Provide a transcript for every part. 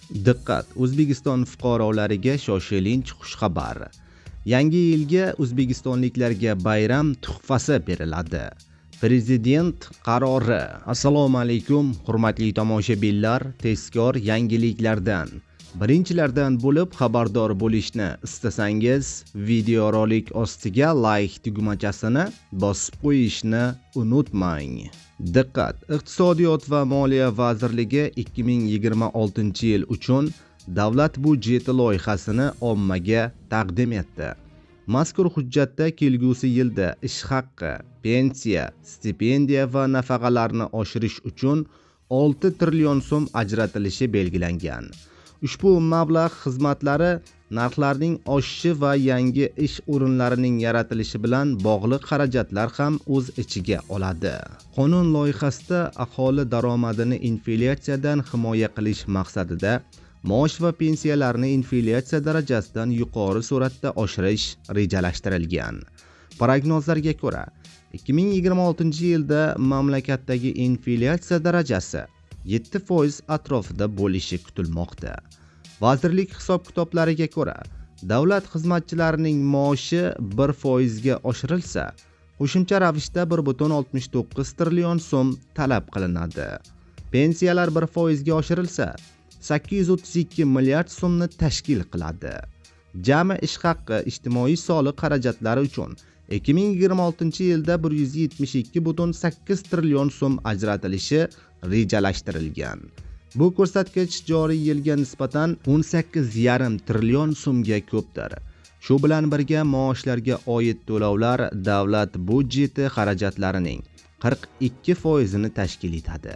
Diqqat! O'zbekiston fuqarolariga shoshilinch xushxabar. Yangi yilga o'zbekistonliklarga bayram tuhfasi beriladi. Prezident qarori. Assalomu alaykum, hurmatli tomoshabinlar, tezkor yangiliklardan birinchilardan bo'lib xabardor bo'lishni istasangiz, videorolik ostiga like tugmachasini bosib qo'yishni unutmang. Diqqat! Iqtisodiyot va moliya vazirligi 2026-yil uchun davlat byudjeti loyihasini ommaga taqdim etdi. Mazkur hujjatda kelgusi yilda ish haqqi, pensiya, stipendiya va nafaqalarni oshirish uchun 6 trillion so'm ajratilishi belgilangan. Ushbu mablag' xizmatlari narxlarning oshishi va yangi ish o'rinlarining yaratilishi bilan bog'liq xarajatlar ham o'z ichiga oladi. Qonun loyihasida aholi daromadini inflyatsiyadan himoya qilish maqsadida maosh va pensiyalarni inflyatsiya darajasidan yuqori sur'atda oshirish rejalashtirilgan. Prognozlarga ko'ra, 2026-yilda mamlakatdagi inflyatsiya darajasi 7% atrofida bo'lishi kutilmoqda. Vazirlik hisob-kitoblariga ko'ra, davlat xizmatchilarining maoshi 1% ga oshirilsa, qo'shimcha ravishda 1,69 trillion so'm talab qilinadi. Pensiyalar 1% ga oshirilsa, 832 milliard so'mni tashkil qiladi. Jami ish haqqi, ijtimoiy soliq xarajatlari uchun 2026-yilda 172,8 trillion so'm ajratilishi rejalashtirilgan. Bu ko'rsatkich joriy yilga nisbatan 18,5 trillion so'mga ko'pdir. Shu bilan birga maoshlarga oid to'lovlar davlat byudjeti xarajatlarining 42%ni tashkil etadi.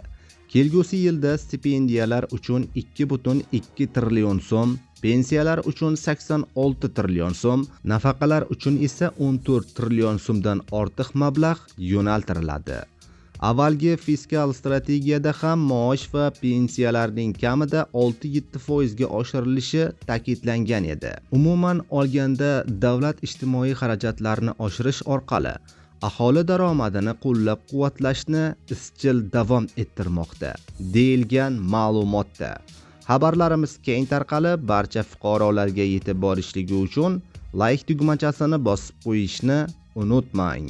Kelgusi yilda stipendiyalar uchun 2,2 trillion so'm, pensiyalar uchun 86 trillion so'm, nafaqalar uchun esa 14 trillion so'mdan ortiq mablag' yo'naltiriladi. Avvalgi fiskal strategiyada ham maosh va pensiyalarning kamida 6-7% ga oshirilishi ta'kidlangan edi. Umuman olganda, davlat ijtimoiy xarajatlarni oshirish orqali aholi daromadini qo'llab-quvvatlashni izchil davom ettirmoqda, deyilgan ma'lumotda. Xabarlarimiz keng tarqalib, barcha fuqarolarga yetib borishligi uchun like tugmachasini bosib qo'yishni unutmang.